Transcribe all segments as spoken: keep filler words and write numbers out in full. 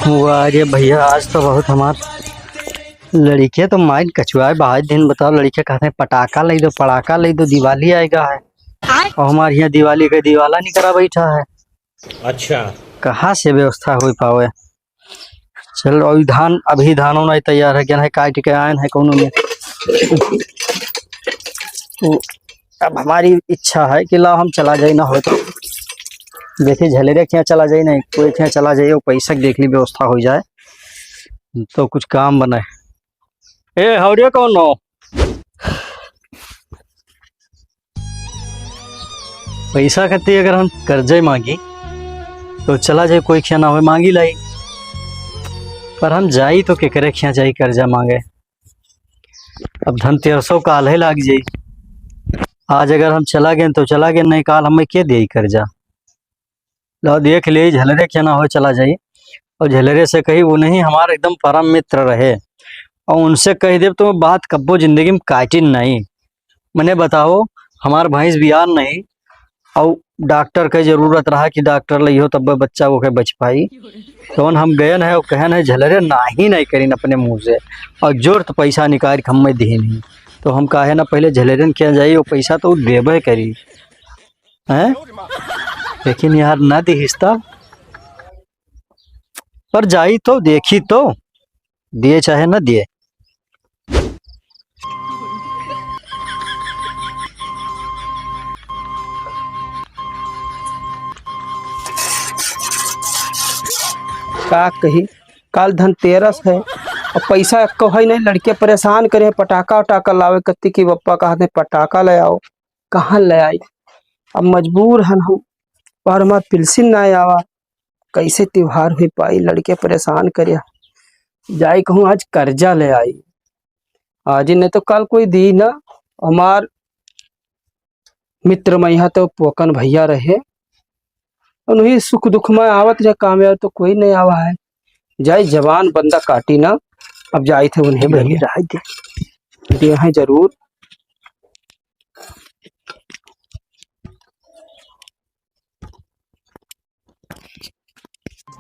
वाह रे भैया, आज तो बहुत हमार लड़िके तो mind कचुआए बा। आज दिन बताओ, लड़िके कहत हैं, "पटाखा लइ दो, पटाखा लइ दो, दिवाली आइगा है।" और हमार हियाँ दिवाली के दिवाला निकरा बैठा है। अच्छा। कहाँ से व्यवस्था होइ पावे? चल, अभी धान, अभी धानो नहीं तैयार है, गेहूं काट के आयन है कोनो में। तो अब हमारी इच्छा है कि लाओ हम चला जाई, ना हो तो देखी झलेरे के यहाँ चला जाई, नहीं कोई के यहाँ चला जाई, वो पैसा के देख ली व्यवस्था हो जाए तो कुछ काम बने। ए, हौरे कौन हो? पैसा खातिर अगर हम कर्जे मांगी, तो चला जाई, कोई खिया ना होए, मांगी लाई। पर हम जाई तो केकरे खिया जाई कर्जा मांगे? अब धनतेरसो काल्हे लाग जाई। आज अगर हम चला गए तो चला गए, नहीं काल हमें के देई कर्जा? लो देख ले, झलरे खिया ना होए चला जाई। और झलरे से कही, वो नहीं हमार एकदम परम मित्र रहे, और उनसे कही देब तो बात कब्बो जिंदगी में काटिन नहीं। मने बताओ, हमार भैंस बियान नहीं, और डॉक्टर के जरूरत रहा कि डॉक्टर लइहो तब बच्चा वो के बच पाई। तो हम गयन है और कहन है, झलरे नाही नहीं करीन अपने मुंह से, और जोर तो पैसा निकाल के हमें दीन ही। तो हम काहे ना पहले झलरन के जाई, वो पैसा तो देबे करी, हैं? लेकिन यार ना दिहिस तब, पर जाई तो देखी तो, दिए चाहे ना दिए। का कही, काल धनतेरस है, अब पैसा एक्को है नहीं, लड़के परेशान करे, पटाखा उटाखा लावे कत्ती की, पप्पा कहते हैं, "पटाखा ले आओ।" कहाँ ले आई? अब मजबूर हन हम, पर हमार पिलसिन ना आवा, कैसे त्योहार हुई पाई? लड़के परेशान करे, जाई कहूँ आज कर्जा ले आई, आज ही नहीं तो कल कोई दी ना। हमार मित्र मैहा तो पोकन भैया रहे, उन्हीं सुख दुख में आवत रहे, काम यार तो कोई नहीं आवा है। जाई जवान बंदा काटी ना, अब जाई थे उन्हें भैया। रह दे, दे हैं जरूर।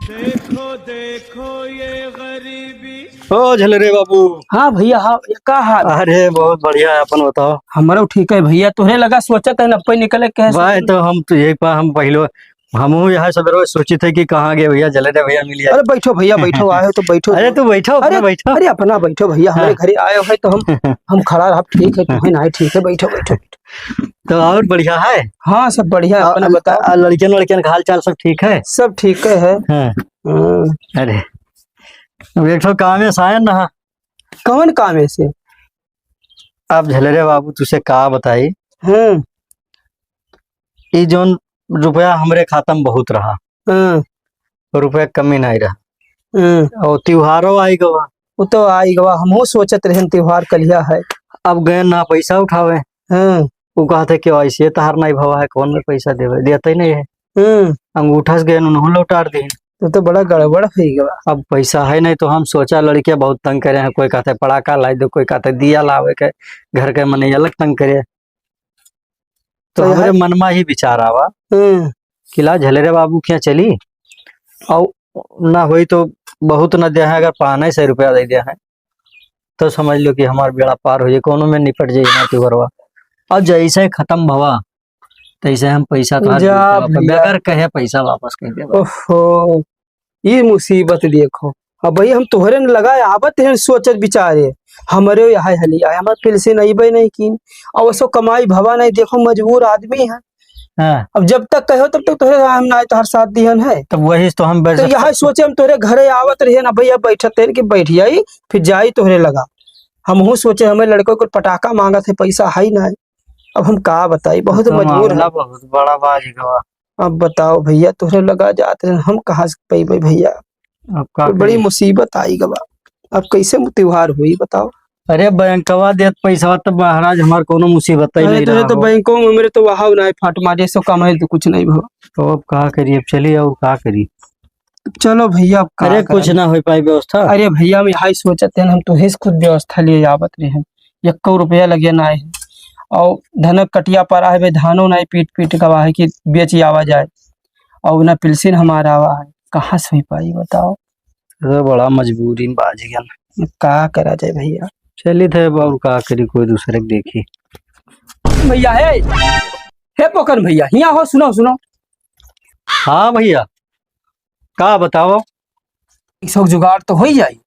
देखो, देखो ये गरीबी। ओ झलरे बाबू। हाँ भैया, हाँ, ये का हाल? अरे बहुत बढ़िया है, अपन बताओ। हमरो ठीक है भैया, तोहरे लगा सोचत है नब्बे निकले के है। भाई तो हम तो यही पा, हम पहले, हमहू यहाँ सवेरे सोचित है कि कहाँ गए भैया, झलरे भैया मिल जाए। अरे बैठो भैया, बैठो, आए हो तो बैठो। अरे तू बैठो, अपना अरे, बैठो। अरे अपना बैठो भैया, हमारे हाँ। घरे आए हो है तो हम, हम खड़ा रहा, ठीक है, तुम्हें ना है, ठीक है, बैठो, बैठो। तो और बढ़िया है? हाँ, सब बढ़िया है, आ, अपना आ, बताओ। आ, लड़कियन, लड़कियन का हाल चाल सब ठीक है? सब ठीक है। हाँ। हाँ। अरे, अब एक ठो काम है सायन ना। कौन काम है से? अब झलरे बाबू, तुसे का बताई? हम्म। ई जौन रुपया हमरे खाता में बहुत रहा। हाँ। रुपया कमी नहीं रहा। हाँ। और त्योहारो आई गवा। वो तो आई गवा, हमहू सोचत रहन त्योहार कलिया है। अब गए ना पैसा उठावे। हाँ। वो कहते कि ऐसे तहार नहीं भवा है, कौन में पैसा देवे, देते ही नहीं है। हाँ। अंगूठा से गए, उन्होंने लौटार दी। तो, तो बड़ा गड़बड़ हो गवा। अब पैसा है नहीं तो हम सोचा लड़के बहुत तंग करे हैं, कोई कहते पड़ाका लाई दो, कोई कहते दिया लावे के, घर के मने अलग तंग करे। तो तो हमरे यार मन में ही विचार आवा हम्म। कि ला झलरे बाबू क्या चली, और ना होई तो बहुत ना दे हैं, अगर पाँच सौ रुपया दे दे हैं तो समझ लो कि हमार बेड़ा पार हो जाए, कोनो में निपट जाए ना त्योहारवा। और जैसे खत्म भवा तैसे हम पैसा तोहार जा दे देब, भैया। बगैर कहे पैसा वापस कर देब। ओहो, ई मुसीबत देखो। अब भाई हम तोहरे न लगा आवत हैं सोचत विचारे, हमरे यहाँ हली आए, हमार पेंशन अइबे नहीं कीन, और उसको कमाई भवा नहीं, देखो मजबूर आदमी है। हाँ। अब जब तक कहो तब तक तोहरे हम ना आए, तोहर साथ दिहन है। तब वही तो हम तो बैठ यहाँ सोचे हम तोहरे घरे आवत रहे ना भैया, बैठत हैं कि बैठ जाई, फिर जाई तोहरे लगा। हमहू सोचे हमें लड़कों को पटाखा मांगत है, पैसा है ही ना। अब हम का बताई, बहुत तो मजबूर मामला है। बहुत बड़ा बाज गवा। अब बताओ भैया, तोहरे लगा जात रहे, हम कहाँ से पइबे भैया? अब का तो बड़ी करी? मुसीबत आई गवा। अब कैसे मु-, त्योहार हुई बताओ? अरे बैंकवा देत पैसा तो महाराज हमार कोनो मुसीबत ही अरे नहीं तोहरे रहा तो हो। बैंकों में मेरे तो वहाव ना है, फाट मारे सो कमाई तो कुछ नहीं भवा। तो अब का करी, अब चली और का करी? चलो भैया, अब का अरे कुछ करब? ना हो पाई व्यवस्था। अरे भैया, हम यही सोचत हैं, हम तोहे से खुद व्यवस्था लिए आवत रहे हैं, एक्को रुपया लगे ना है, और धनक कटिया पड़ा है, बे धानो ना पीट पीट गवा है कि बेच आवा जाए, और ना पेंशन हमारा आवा है, कहाँ से हो पाई बताओ? तो बड़ा मजबूरी में बाझ गया। का करा जाए भइया? चलित है, अब और का करी, कोई दूसरे के देखी। भइया, हे, हे पोकन भइया, हियाँ हो, सुनो, सुनो। हाँ भइया, का बताओ? पैसो के जुगाड़ तो होइ जाई।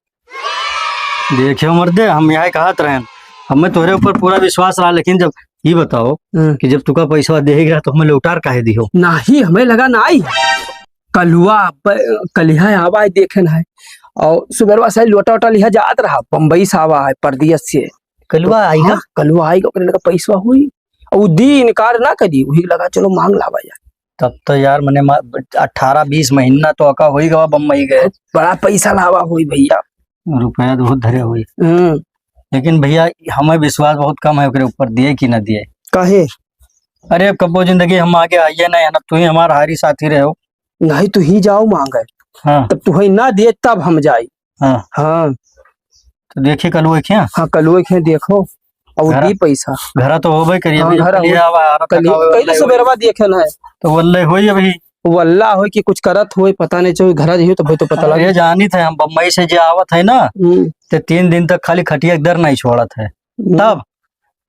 देखियो मर्दे, हम यही कहत रहेन, हमें तोहरे ऊपर पूरा विश्वास रहा, लेकिन जब ई बताओ हम्म। कि जब तुका पैसवा देहे गया तो हमें लौटार काहे दिहो? नाही, हमें लगा नाही। कलुआ प-, कलिहा आवा है, देखेन है। और सुबेरवा से लोटा वोटा लिहा जात रहा, बम्बई से आवा है, परदेस से। कलुआ आई हाँ, ना? कलुआ आई, ओकरे लगा पैसवा हुई। और उ दी इनकार ना करी, वही लगा चलो मांग लावा यार। तब तो यार मने मा-, अठारह बीस महीना तो अका होई गवा बम्बई गए। बड़ा पैसा लावा होई भइया। रुपया तो बहुत धरे होई। हम्म। लेकिन भइया, हमें विश्वास बहुत कम है ओकरे ऊपर, दिए कि ना दिए। काहे? अरे, अब कब्बो जिंदगी हम आगे आइए नहीं, अब तू ही हमार हारी साथी रहो। नहीं, तू ही जाओ मांगे। हाँ। तब तू ही ना दिए, तब हम जाई। हाँ। हाँ। तो देखिए कलुए के यहाँ। हाँ, कलुए के यहाँ देखो। और घर, दी पैसा। घर तो होबे करिए, हाँ, अभी घर कलिया हो-, आवा, आवा कलिया, थका हुआ कल वल्ले सुबेरवा होई। देखे ना है। तो वल्ले होई अभी। वल्ला होई कि कुछ करत होई, पता नहीं चलो, घर जइयो तो भाई तो पता लगे। ये जानित है, हम बम्बई से जे आवत है ना, हम्म। ते तीन दिन तक खाली खटिया के दर नहीं छोड़त है। हम्म। तब,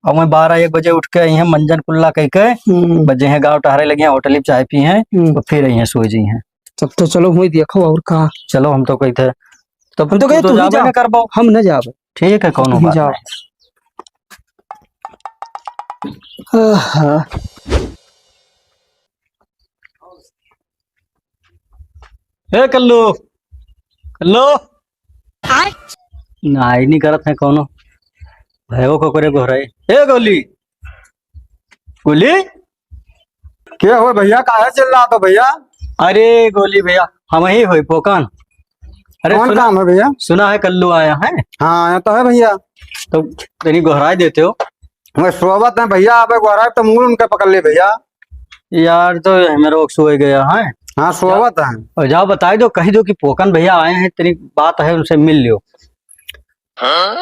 और मैं बारह एक बजे उठ के आई हैं, मंजन कुल्ला कह के, हम्म। बजे हैं गाँव टहरे लगे हैं, होटल पे चाय पी हैं, हम्म। तो फिर आई हैं, सो जी हैं। तब तो चलो, वही देखो और का। चलो, हम तो कही थे, तब हम तो कहे, तू तू ही जाबे जा। ना करबो। हम न जाबे। ठीक है, कौनो तू ही बात जाओ। नहीं। आहा। ए कल्लू, कल्लू। आय। नाई नहीं करत है कौनो। भयो को करे गोहराई। ए गोली, गोली। के हो भइया, काहे चिल्लात हो भइया? अरे गोली भइया, हम ही होई पोकन। अरे कौन सुना, काम है भइया? सुना है कल्लू आया है। हाँ, आया तो है भइया। तो तनी गोहराई देते हो। मैं सोवत है भइया, अबे गोहराई तो मूड़ उनके पकड़ ले भइया। यार तो हमें रोक सोए गया है। हाँ, सोवत है। और जाओ बताई दो, कही दो कि पोकन भइया आए हैं, तनी बात है उनसे मिल लियो।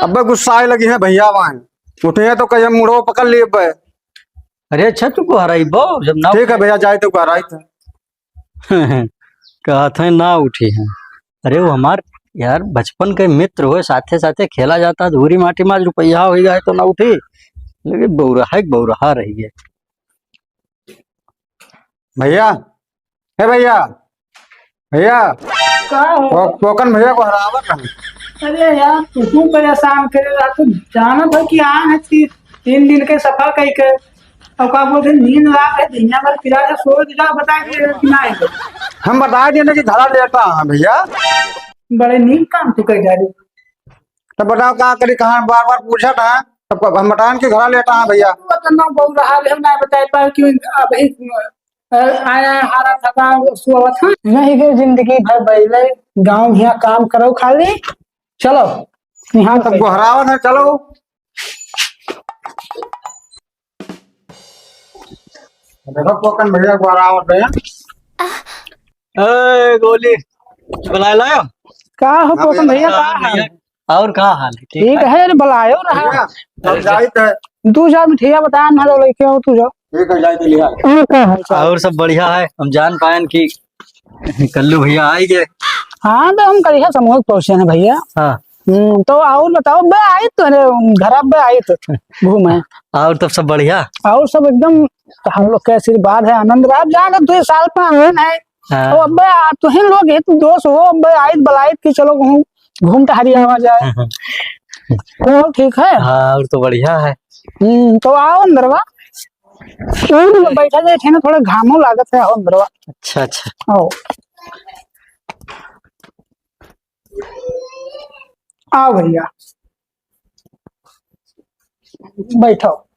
अबे गुस्सा आए लगी है भइया, वहाँ उठे हैं तो कहीं हम मुड़ो पकड़ लिए अबे। अरे अच्छा, तू गोहराई बो, जब ना ठीक है भइया, जाए तो गोहराई तो। कहत हैं ना उठी हैं। अरे वो हमार यार बचपन के मित्र होए, साथे साथे खेला जाता, धूरी माटी में आज रुपया होई गए तो ना उठी, लेकिन बौरहा एक बौरहा रही है। भइया, हे भइया, भइया, का हो? पो-, पोकन भइया गोहरावत है। अरे यार, तू क्यों परेशान करे रहा? तू जानत हो कि आ है कि तीन दिन के सफर कई के, और का बोलते नींद आ है, दुनिया भर किराया सो जा, बता दिए कि ना आए। हम बता दिए ना कि घरा लेटा है भइया। बड़े नीक काम तू कर डाले। तब बताओ का करी, कहाँ बार बार पूछत है, तब हम बताएं कि घरा लेटा है भइया। तू तो ना बौरहा रहे, ना बताए पाए कि अभी, अ, आया हारा थका सोवत है। नहीं के जिंदगी भर बैले गाँव में काम करो खाली। चलो, यहाँ तब गोहरावत है, चलो। देखो, पोकन भइया गोहरावत है। ए, गोली, बुलाए लायो? का हो हाँ, पोकन भइया, भइया, का हाँ, हाल? भइया। और का हाल है? ठीक ठीक है। है, अरे बुलायो रहा। भइया, हम जाइत है। दू चार मिठिया बताया ना, तो लेके आओ, तू जाओ। ठीक है, जाइत है, लिया। और का हाल चाल? और सब बढ़िया है। हम जान पायन कि कल्लू भइया आइ गए। हाँ, तो हम करिया समूह पहुँचे हैं भइया। हाँ। हम्म, तो और बताओ, बे आई तो रे, घर अब आई तो घूमे। और तब सब बढ़िया? और सब एकदम हम लोग के आशीर्वाद है, आनंद रहा। अब जान दो साल पे आए नहीं। हाँ। तो अबे आ, तुहिन लोग हित दोस्त हो, अबे आइत बलाइत कि चलो घूम, घूम टहरी आवा जाए। हाँ। तो ठीक है? हाँ, और तो बढ़िया है। हम्म, तो आओ अंदरवा। और बैठा जाए, ठे ना थोड़ा घामो लागत है, आओ अंदरवा। अच्छा, अच्छा। आओ। आओ भइया, बैठो।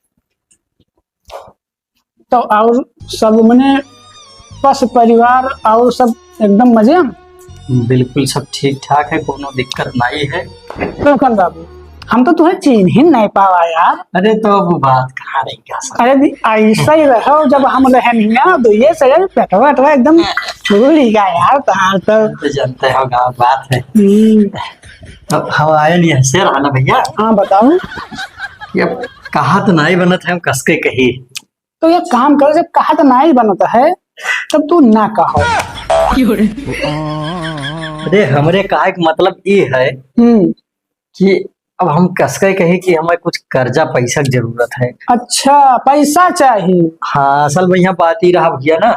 तो और सब मने पस परिवार और सब एकदम मजे में? बिल्कुल सब ठीक ठाक है, कोनो दिक्कत नहीं है। तो कल बाबू, हम तो तुहे चीन्हिन नहीं पावा यार। अरे तो अब बात कहाँ रही क्या सब? अरे दी, ऐसा ही रहो, जब हम रहनिया तो ये सजल पेटवा वेटवा एकदम फूल ही गया यार, तहार तो। तो जानते हो गाँव बात है। हम्म। अब हम आए नहीं है, शेर है ना भइया? हाँ, बताओ। ये कहा तो नहीं बनत है, हम कस के कही। तो ये काम करो, जब कहा तो नहीं बनत है, तब तू ना कहो। अरे, हमरे कहे के मतलब ई है हम्म। कि अब हम कसके कही कि हमें कुछ कर्जा पैसा के जरूरत है। अच्छा, पैसा चाही। हाँ, असल में यहाँ बात ई रहा भैया ना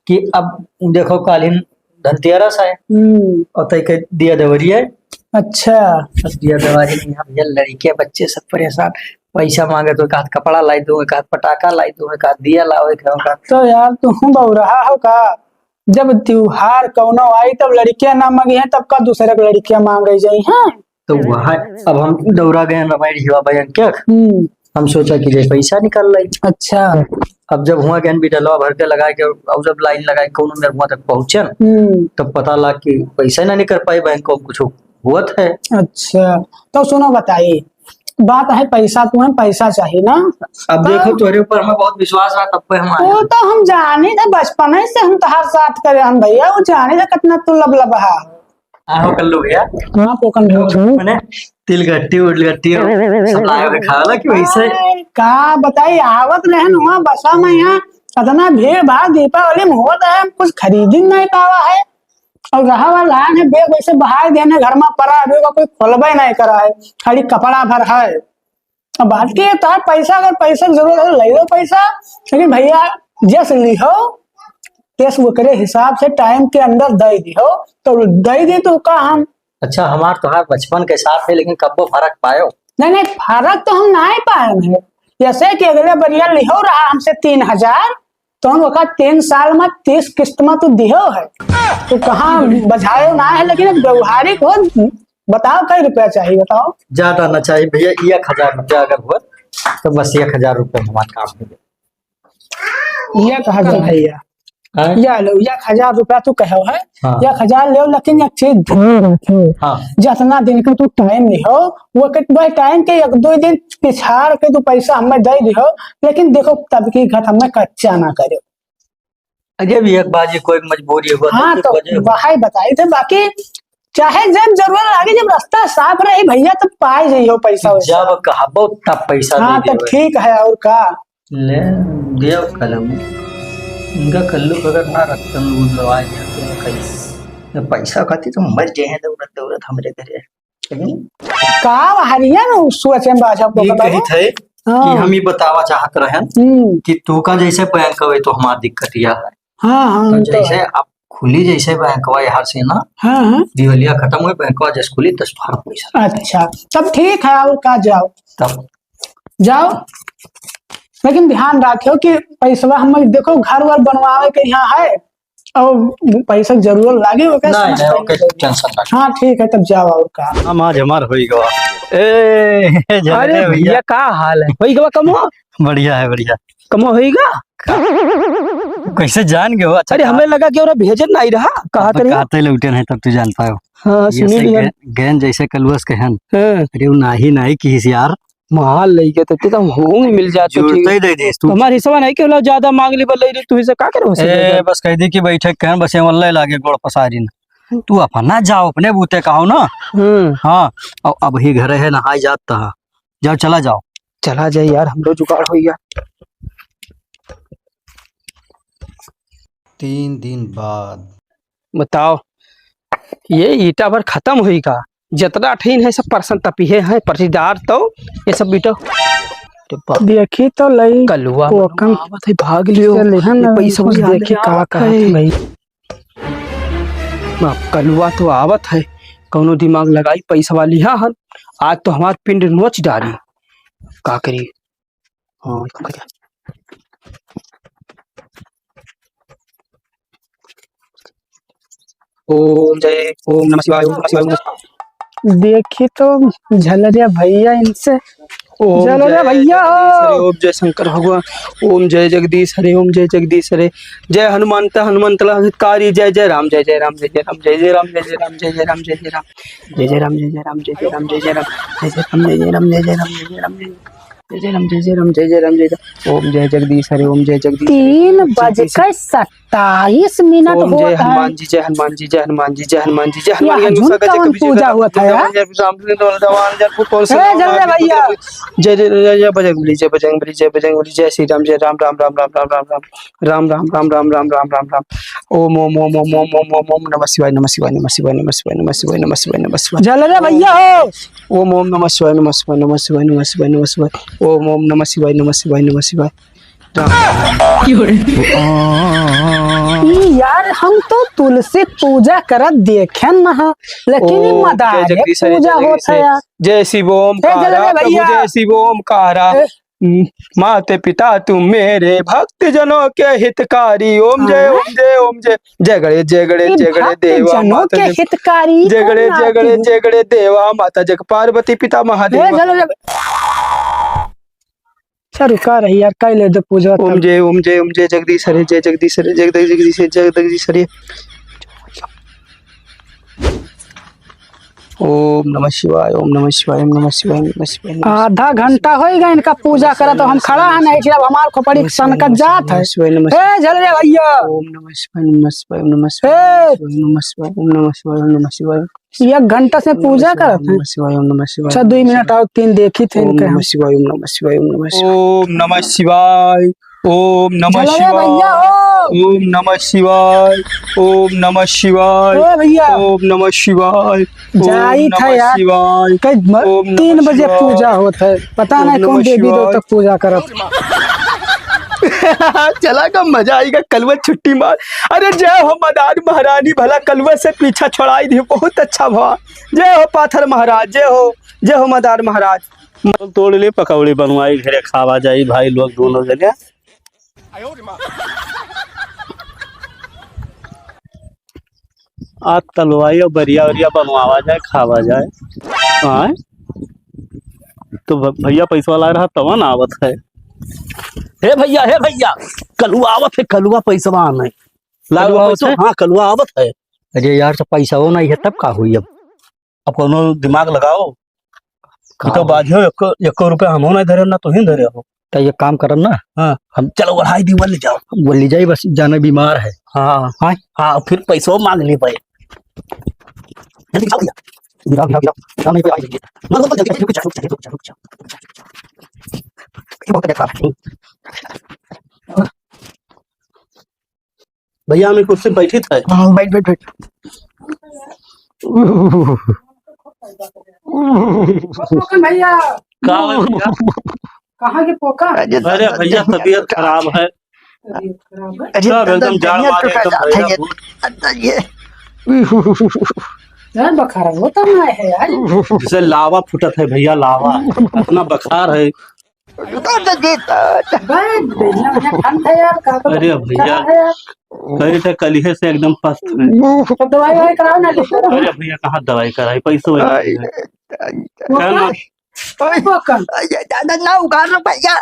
कि अब देखो, कालिन धनतेरस है हम्म। और तय के दिया देवरी है। अच्छा। अब दिया देवरी में यहाँ भैया लड़के बच्चे सब परेशान, पैसा मांगे तो एक हाथ कपड़ा लाई दो, एक हाथ पटाखा लाई दो, एक हाथ दिया लाओ, एक हाथ तो यार, तू बौराहा हो का? जब त्योहार कौनो आई, तब लड़कियां ना मांगी हैं, तब का दूसरे के लड़कियां मांगे जाई हैं? तो वहाँ अब हम दौरा गए रमाई ढिवा बयन के, हम्म। हम सोचा कि जे पैसा निकल लाई। अच्छा। अब जब हुआ गहन बिटलवा भर के लगा के, अब जब लाइन लगा के कौनो मेरे हुआ तक पहुँचन, हम्म। तब पता लग कि पैसा ना निकल पाई, बैंक को कुछ हुआ है। अच्छा, तो सुनो बताई, बात है पैसा, तुम्हें पैसा चाहिए ना? अब तो देखो, तोरे ऊपर हमें बहुत विश्वास रहा, तब पे हम आए। वो तो हम जाने थे, बचपन से हम तोहार साथ करे हम भैया, वो जाने थे कितना तू लबलबा है। आहो कल्लू भैया। हाँ, पोकन भैया। मने तिलगट्टी उलगट्टी और सब लाए हुए खावला कि वैसे? अरे, का बताई, आवत रहन वहाँ बसा में, यहाँ इतना भीड़ भाड़ दीपावली में होता है, हम कुछ खरीद ही नहीं पावा है। और रहा वाला है, बैग वैसे बाहर देने घर में पड़ा है, अभी ओका कोई खोलबे नहीं करा है, खाली कपड़ा भर है। अब बात की है, तोहार पैसा, अगर पैसा की जरूरत है, ले लो पैसा, लेकिन भैया, जस लिहो, तस ओकरे हिसाब से टाइम के अंदर दे दिहो, तो दे दी तो का हम। अच्छा, हमार तोहार बचपन के साथ है, लेकिन कब्बो फर्क पायो? नहीं, नहीं, फर्क तो हम नहीं पाए हैं। जैसे कि अगले बरिया लिहो रहा हमसे तीन हजार, तो हम ओका तीन साल में तीस किस्त में तू दिहो है, तू कहाँ बझायो ना है, लेकिन एक व्यवहारिक हो, बताओ कई रुपया चाहिए, बताओ। ज्यादा ना चाहिए भैया, एक हजार रुपया अगर हो तो बस एक हजार रुपया हमारा काम हो जाए। एक हजार भैया, हाँ? या लो, एक हजार रुपया तू कहो है, हाँ। एक हजार ले, लेकिन एक चीज ध्यान रखो, हाँ। जितना दिन का तू टाइम लिहो, वो के, वह टाइम के एक दो दिन पिछाड़ के तू पैसा हमें दे दिहो, लेकिन देखो तब की घट हमें कच्चा ना करो। अरे भी एक बार ये कोई मजबूरी हो, हाँ, तो तो वजह हो। वही बताई थे, बाकी चाहे जब जरूरत लागे, जब रास्ता साफ रही भैया, तब पाए जाइयो पैसा वैसा। जब कहबो तब पैसा हाँ, दे तब देबे। ठीक है, और का? ले, देव कलम। इनका कल्लू बगैर ना रखतन, वो दवाई देते हैं कैसे? ये पैसा खातिर तो मर जाए हैं, दौड़त दौड़त हमरे घरे। का हरिया न सोचे में बाझा ई पकड़ा कही हो? थे हाँ। कि हम ई बतावा चाहत रहन हम्म। कि तू का जैसे बैंक हवे तो हमार दिक्कत यह है। हाँ, हाँ, तो वो तो जैसे है। अब खुली जैसे बैंकवा यहाँ से ना, हाँ, हाँ। दिवालिया खत्म हुए, बैंकवा जस खुली, तस फर्क पैसा। अच्छा, तब ठीक है, और का जाओ। तब जाओ, लेकिन ध्यान रखियो कि पैसवा हम देखो घर वर बनवावे के यहाँ है, और पैसा जरूर लागे, ओके नहीं, समझ नहीं, पाएंगे। ओके, टेंशन ना। हाँ, ठीक है, तब जाओ, और का। हम आज हमार होई गवा। ए, ए, जाने अरे दे भैया। भैया, का हाल है? होई गवा कमवा? बढ़िया है, बढ़िया। कमवा होई गा? कैसे जान गए हो? अच्छा, अरे, का हमें लगा कि ओरा भेजन नहीं रहा, कहा अब तरी? कहते लौटे नहीं, तब तू जान पायो। हाँ, ये सुनी से लिया। गे-, गेंद जैसे कलुअस के हन। हाँ। अरे, वो नाही, नाही किहिस यार। माल लइके तो, ते तो हम मिल जात तो जुड़ते ठीक। ही दे देस तू। तो हमार हिस्सा नहीं के, बोला, ज्यादा मांग ली, बोल रही, तू इसे का करे हो ए, सके? बस कह दी कि बैठे कहन, बस ये वल्ले लागे गोड़ पसारिन। तू अपना जाओ, अपने बूते कहो ना। हम्म। हाँ, अब, अब ही घरे है, नहाई जात तहा। जाओ, चला जाओ। चला जाए यार, हमरो जुगाड़ होई यार। तीन दिन बाद। बताओ, ये ईटा भर खत्म होई का? जितना ठीन है सब परसन तपिहे हैं, पटीदार तो ये सब ईटा। अरे बाप। देखी तो लई कलुआ कोकन आवत है, भाग लियो। चल, है ना, ये पैसा कुछ वाली देखी आदमी का आवत कहत है। है भाई। बाप, कलुआ तो आवत है, कौनो दिमाग लगाई पैसा वाली। हाँ, हाँ, आज तो हमार पिंड नोच डारी। का करी? हाँ, ओम जय, ओम नमः शिवाय, ओम नमः शिवाय, ओम नमः शिवाय। देखी तो झलरिया भैया इनसे, ओम झलरिया जय भैया। जगदीश हरे, ओम जय शंकर भगवान, ओम जय जगदीश हरे, ओम जय जगदीश हरे, जय हनुमंत, हनुमंत ला हितकारी, जय जय राम, जय जय राम, जय जय राम, जय जय राम, जय जय राम, जय जय राम, जय जय राम, जय जय राम, जय जय राम, जय जय राम, जय जय राम, जय जय राम, जय जय राम, जय जय राम, जय जय राम, जय जय राम। जय जय राम, जय जय राम, जय जय राम, जय जय। ओम जय जगदीश हरे, ओम जय जगदीश हरे। तीन बज के सत्ताईस मिनट होत है। ओम जय हनुमान जी, जय हनुमान जी, जय हनुमान जी, जय हनुमान जी, जय हनुमान जी। अर्जुन कौन पूजा होत है यार? जय जय जय भैया। जय जय जय बजरंगबली, जय बजरंगबली, जय बजरंगबली, जय श्री राम, जय राम राम राम राम राम राम राम। राम राम राम राम राम राम राम राम। ओम ओम ओम ओम ओम ओम ओम ओम नमः शिवाय, नमः शिवाय, नमः शिवाय, नमः शिवाय, नमः शिवाय, नमः शिवाय, नमः शिवाय। जल रे भैया हो। ओम ओम नमः शिवाय, नमः शिवाय, नमः शिवाय, नमः शिवाय, नमः शिवाय। ओम ओम नमः शिवाय, नमः शिवाय, नमः शिवाय। राम। ई यार, हम तो तुलसी पूजा करत देखेन न ह, लेकिन ई ओम जय मदारे जगदीश हरे, पूजा जय होत जगदीश है हरे। यार। जय शिव ओम ए, जल रे कारा, प्रभु भैया। जय शिव ओम कारा। ए, माते पिता तुम मेरे, भक्तजनों के हितकारी। ओम जय, हाँ? ओम जय, ओम जय। जय गणेश, जय गणेश, ये जय गणेश देवा, भक्तजनों माता के जग, हितकारी जय कौन गणेश, जय आती गणेश, है? जय गणेश देवा, माता जग पार्वती, पिता महादेवा। ए, चलो, चलो। अच्छा, रुका रही यार, कई ले दे पूजा ओम तब। जय, ओम जय, ओम जय जगदीश हरे, जय जगदीश हरे, जय जगदीश हरे, जय जगदीश हरे। ओम नमः शिवाय, ओम नमः शिवाय, ओम नमः शिवाय, नमः शिवाय, नमः शिवाय। आधा घंटा होइगा इनका पूजा करत, तो हम खड़ा है नहीं कि अब हमार खोपड़ी सनकत जात है। नमः शिवाय, नमः शिवाय। ए, जल रे भैया। ओम नमः शिवाय, नमः शिवाय, नमः शिवाय, ए। नमः शिवाय, नमः शिवाय, नमः शिवाय। एक घंटा से पूजा करत है। नमः शिवाय, ओम नमः शिवाय। अच्छा, दुई मिनट आओ, तीन देखी थे ओम इनके नमः हम। शिवाय, ओम नमः शिवाय, ओम नमः शिवाय। ओम नमः शिवाय। ओम नमः चलो रे भैया, शिवाय। ओम। ओम नमः शिवाय। ओम नमः शिवाय। ओ भैया। ओम नमः शिवाय। जाई ओम था नमः यार। शिवाय। कई म-, ओम नमः तीन बजे शिवाय। पूजा होत है। पता ओम नहीं कौन नमः देवी शिवाय। देवता पूजा करत। चला का मजा आएगा, कलुआ छुट्टी मार। अरे जय हो मदार महारानी, भला कलुआ से पीछा छोड़ाई दी, बहुत अच्छा भवा। जय हो पाथर महाराज, जय हो, जय हो मदार महाराज। तोड़ ले, पकौड़ी बनवाई, घरे खावा जाई भाई लोग दोनों जने। आज तलवाई और बरिया वरिया बनवावा जाए, खावा जाए। आए? तो भ-, भैया पैसवा लाग रहा, तवा ना आवत है। हे भैया, हे भैया, कलुआ आवत है, कलुआ पैसवा आने। लाग कलुआ आवत पैसवा, है? हाँ, कलुआ आवत है। अरे यार, तो पैसा हो नहीं है, तब का हुई अब? अब कोनो दिमाग लगाओ। का तो हो? बाजो, एको, एको रुपया हमहू नहीं धरे, ना तुही धरे हो। तो ये काम करब ना। हाँ। हम चलो, ओढ़ाई दी, वो ले जाओ। वो ले जाई, बस जाने बीमार है। हाँ। हाँ। हाँ, फिर पैसो मांग ली भाई। जल्दी जाओ भैया। गिराओ, गिराओ, गिराओ। गिराओ नहीं, भैया, आइए। जल्दी, जल्दी, रुक जाओ, रुक जाओ, रुक जाओ। ये बहुत बेकार है। भैया, हम कुर्सी बैठी थे। हाँ, बैठ, बैठ, बैठ। भैया। का हो भैया? कहाँ के पोका? अरे अरे दादा, भैया, तबीयत खराब है। तबीयत खराब है? अरे सब दादा, एकदम जाड़ मारे, एकदम भैया भूत। दादा, ये। यार, बखारा होता ना है यार। जैसे लावा फूटत है भैया, लावा। इतना बखार है। दादा, ये दादा। बे, बढ़िया, बढ़िया ठंड है यार, का तो अरे भैया, है यार। कही थे कलिहे से एकदम पस्त है। तो दवाई ववाई कराओ ना, लेकर आओ। अरे भैया, कहाँ दवाई कराई, पैसे वैसे नहीं है। वो क्या? ओए, ओए, दादा, ना उघार लो भैया।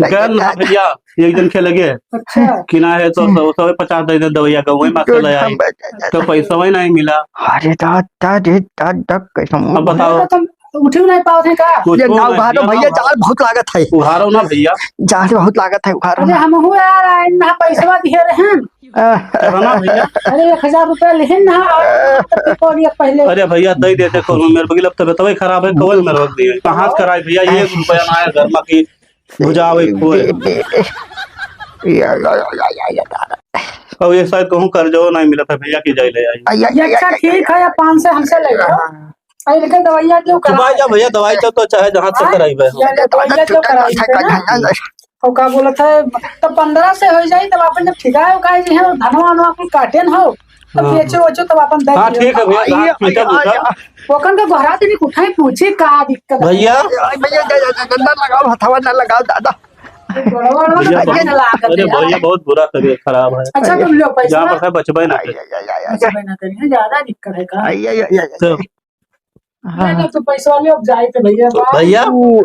उघार ना भैया, एक जन के लगे। अच्छा। किना है तो, तो, तो पचास दे दे दवाइया का, वही मात्र ले आई। तो पैसा वही नहीं मिला। अरे दादा रे दादा, कैसे अब बताओ। तो तुम उठ भी नहीं पाओ थे का? कुछ ये ना उघारो भैया, भैया, जाड़ बहुत लागत है। उघारो ना भैया। जाड़ बहुत लागत है, उघारो अरे ना। हमहू यार, आए ना पैसवा दिए रहे। करना भैया। अरे, एक हजार रुपया लिहिन ना, और तब भी पौड़ी अब पहले। अरे भैया, दे देते कौनो मेरे बगल, अब तबीयत खराब है, कौन मेरे वक्त दिए? कहाँ से कराए भैया, ये एक रुपया ना आया घर में कि भुजावे खोए। दे, दे, दे। या, या, या। और ये शायद कहूँ कर्जो नहीं मिला था भैया कि जाए ले आई। या, या, या, अच्छा, या, ठीक है, या पाँच सौ हमसे ले लो। हाँ। अरे, लेकिन दवाइयाँ जो चुपाई कराए जा भैया, दवाई तो, तो चाहे जहाँ से हाँ? कराई बे। या, या, दवाइयाँ जो कराई थे ना। और का बोलत है, तब पन्द्रह से हो जाई, तब अपन जब ठिकाए उकाए जी हैं, धनवा वनवा कुल काटे न हो, तब हाँ। बेचो वेचो, तब अपन दे हाँ, दियो। ठीक है भैया, आइए, रात में आइए, जब आइए। उठा। ओकन के गोहरा तनी उठाई, पूछी का दिक्कत है। भैया। आई भैया, जा, जा, जा, गंदा लगाओ, हथवा ना लगाओ, दादा। गोड़वा वोड़वा भैया, तो बहुत, ना लागत अरे है यार। भैया, बहुत बुरा तबीयत खराब है। अच्छा, तुम लो पैसा। जहाँ पर है, बचबे ना करे। आइए, आइए, आइए, आइए। बचबे ना करे, ज्यादा दिक्कत है का? आइए, आइए, आइए, आइए। तो हाँ। ले लो, तो पैसा ले, अब जाए थे भैया। तो भैया, बाबू।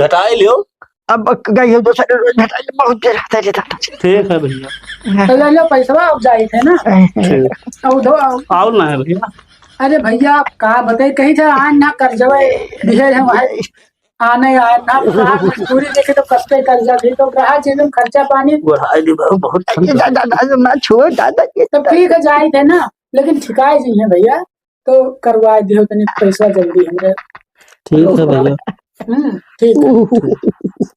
घटाए लियो। अब गई हो, दूसरे रोज घटाए लियो, बहुत देर आता है, दादा। ठीक है भैया। हाँ। तो ले लो पैसा, अब जाए थे ना। ठीक। अब उधर आओ। आओ ना है भैया। अरे भैया, आप का बताई, कहीं थे आन ना कर जवे, बिहेर है भाई। आने आए ना, साहब, मजबूरी देखे तो कष्टे कर जाती, तो रहा जी में खर्चा पानी। बढ़ाई दी बाबू, बहुत अरे दादा, दादा, ना छुओ दादा, ये तो ठीक है, जाए थे ना, लेकिन ठिकाए जी हैं भैया, तो करवा दियो तनी पैसा जल्दी हमरे। ठीक है भैया। हम्म, ठीक है।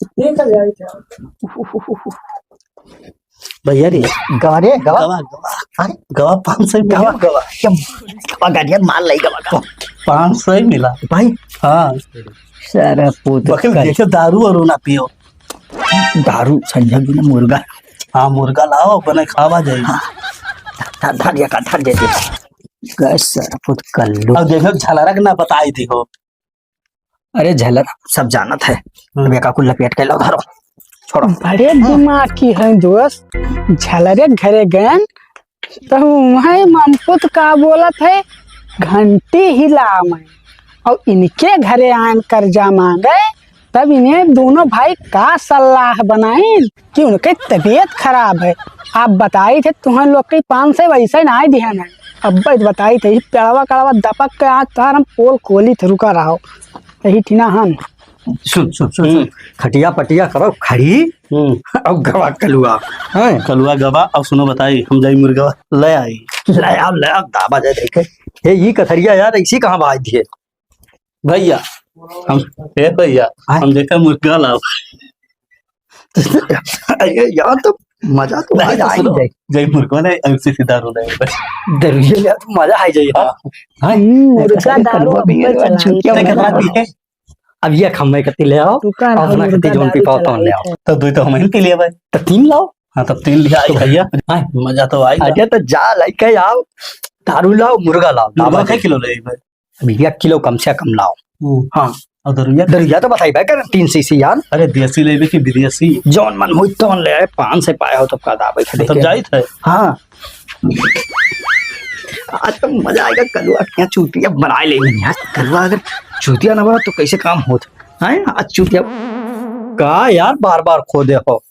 ठीक है, जाए थे। भैया रे, गवा रे, गवा। गवा, गवा। हाँ? गवा पाँच सौ मिला, गवा। गवा। क्या? गवा गाड़िया मार लाई, गवा, गवा। पाँच सौ ही मिला। भाई। हाँ। सारा पूत बकिल कल। देखे दारू और ना पियो। दारू संजय जी ने मुर्गा। हाँ, मुर्गा लाओ, बने खावा जाए। हाँ। धर, धर, धर, ये का, धर दे दे। गैस सारा पूत कल्लू। अब देखो, झलरक ना बताई दी हो। अरे झलर सब जानत है। हम्म। अब एका कुल लपेट के लो धरो, छोड़ो। बड़े दिमाग की है दोस्त, झलरे घरे गयन तो वहीं ममपुत का बोलत है, घंटी हिलावे और इनके घरे आयन कर्जा मांगे, तब इन्हें दोनों भाई का सलाह बनाइन कि उनके तबीयत खराब है। आप बताई थे तुहन लोग के पाँच सौ वैसे ना दिहन है। अब बताई थे, ई पेड़वा कड़वा दपक के आज तार हम पोल खोली थे, रुका रहो। यही ठिना हन। सुन, सुन, सुन, सुन। हम्म। खटिया पटिया करो खड़ी। हम्म। अब गवा कलुआ। हैं? कलुआ गवा, अब सुनो बताई, हम जाई मुर्गा ले आई। ले आओ, ले आओ, दाबा दे देखे। हे, ई कथरिया यार, ऐसी कहाँ बाज दिए? भैया, हम, हे भैया, आय। हम देखा मुर्गा लाओ। अरे यार, तो मजा तो नहीं, आ तो जाए सुनो, जाए। जय मुर्गा नहीं, ऐसे सीधा रो रहे हैं। दरुइया ले तो मजा आ जाए। हाँ। हाँ। हम्म, मुर्गा दारू कलुआ भी अब्बे है, चलाई चुटिया थे। बना कितना रहा। पी है? अब ये खम्मे कति ले आओ, दुकान और है, अपना मुर्गा कति जोन दारू पी पाओ, तो चलाई ले आओ। थे। तो दो तो हम ही पी लिया भाई। तो तीन लाओ। हाँ, तब तीन लिया आई तो भैया। हाँ। मजा तो आई। अच्छा, तो जा, लेके आओ, दारू लाओ, मुर्गा लाओ, मुर्गा दाबा कै दे। किलो ले भाई? अब एक किलो कम से कम लाओ। हम्म। हाँ। और दरुइया? दरुइया तो बताई भाई, कर तीन सीसी यार। अरे, देसी लेबे कि विदेशी? जौन मन होई तौन ले आए, पान से पाया हो तो का दाबे थे तब देखे। जाइत है। हाँ। आज तो मजा आएगा, कलुआ क्या चूतिया बनाए ले यार। कलुआ अगर चूतिया ना बना तो कैसे काम होत? हैं? आज चूतिया का यार बार बार खो दे हो।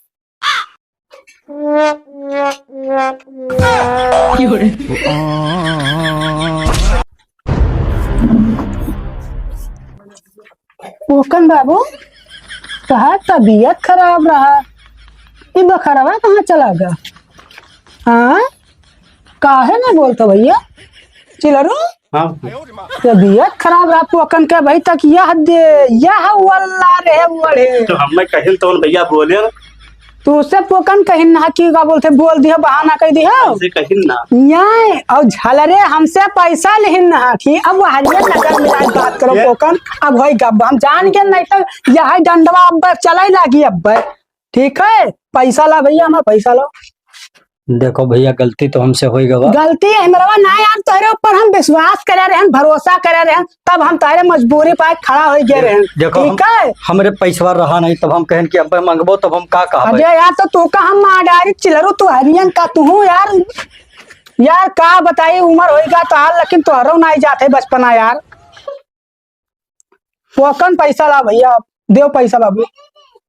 पोकन बाबू, तोहार तबीयत खराब रहा, ई बखरवा कहाँ चला गया? हाँ, काहे नहीं बोलता भैया? चिलरू? हाँ। तबीयत खराब रहा पोकन के भाई, तक यह दे, यह वल्ला रे वड़े। तो हमें कहिन तो भैया बोले ना। तू से पोकन कहिन ना कि का बोलते, बोल दिया, बहाना कर दिया। हमसे कहिन ना। न्याय और झलरे हमसे पैसा लेहिन ना कि अब हरियर नजर मिला के बात करो ये पोकन। अब होई गब, हम जान के नहीं तो यह डंडवा अब चलाई लागी अब। ठीक है, पैसा ला भैया, हमारा पैसा ला। देखो भैया, गलती तो हमसे होई गवा। गलती है हमरवा ना यार, तोहरे ऊपर हम विश्वास करे रहन, भरोसा करे रहन, तब हम तोहरे मजबूरी पाए खड़ा होई गए रहन। देखो, ठीक है? हमरे पैसवा रहा नहीं, तब हम कहन कि अब मंगबो, तब हम का कहबे? अरे यार, तो तू का हम माडारी चिलरू, तू हरियन का तू हूँ यार। यार का बताई, उम्र होई गा तो हाल, लेकिन तोहरो ना आई जाते बचपना यार। पोकन पैसा ला भैया, देव पैसा बाबू।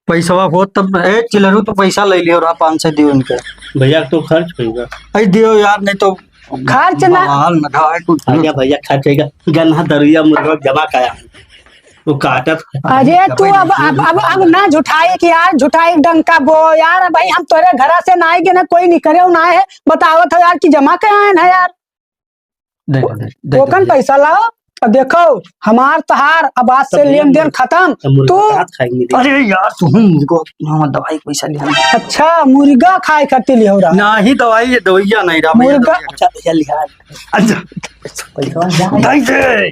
पैसवा हो तब, ए, चिलरू तो पैसा ले लियो रहा, पाँच सौ दियो इनके। भैया तो खर्च होइगा। ऐ दियो यार, नहीं तो खर्च ना। बवाल ना था, कुछ भैया, भैया खर्च होइगा। गन्ना दरुइया मुर्गा जमा काया है। वो काटत। अरे तू अब, अब, अब, अब ना झुठाई कि यार, झुठाई डंका बो यार, भाई हम तोरे घरा से ना आए कि ना कोई निकरे ना है, बतावत हो यार कि जमा काया है ना यार। देखो, देखो, देखो, ओकन देखो। पैसा लाओ, अब देखो, हमार तहार अब आज से तब भैया लेन देन मुर्गा, खत्म। तब मुर्गा तू के हाथ खाएंगे, देखो। अरे यार, तू मुर्गा, हाँ, दवाई के पैसा लिया। अच्छा, मुर्गा खाए खातिर लिया हो रहा। नाही, दवाई, ये दवाइया नहीं रहा, भैया, मुर्गा। दवाइया। अच्छा, भैया, लिया। अच्छा। पैसा जा। ढाई से।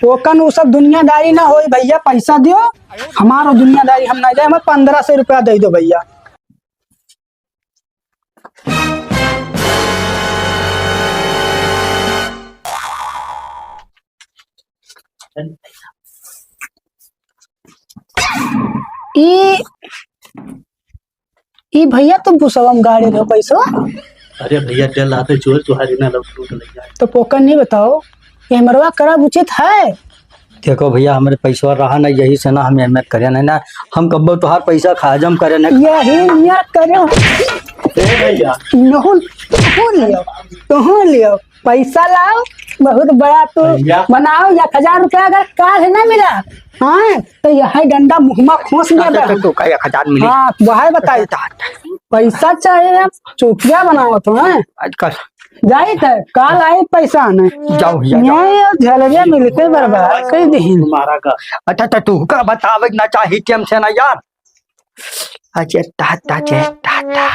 ओकन वो सब दुनियादारी ना होई भैया, पैसा दियो, हमारो दुनियादारी हम ना जाए, हमें पन्द्रह सौ रुपया दे दो भैया। ई, ई भैया तुम पुसवा में गाड़े रहो पैसवा? अरे भैया, डर लाते चोर तुम्हारी ना लौट लूट ले जाए। तो पोकन नहीं बताओ, ये हमरवा करब उचित है? देखो भैया, हमरे पैसवा रहा ना, यही से ना हम एहमियत करे ना, ना हम कब्बो तोहार पैसा खा जम करे ना। यही नियत करे। ए भैया। नहुल, तहूँ लियो, तहूँ लियो, पैसा लाओ, बहुत बड़ा तू भैया। बनाओ, एक हजार रुपया अगर काल ना मिला, हाँ, तो यही डंडा मुँह मा खोस लिया अच्छा, बा। तो, तो का एक हजार मिली? हाँ, वही बताई। पैसा चाहे, चुटिया बनावत हो, हैं? आजकल जाई थे, काल आई पैसा नहीं। जाओ भैया, जाओ। नहीं, ये झलरिया मिलते बर्बाद कर दीन। मारा का। अच्छा, तो तू का बतावे ना चाही टेम से ना यार। अजय टाटा, जय टाटा।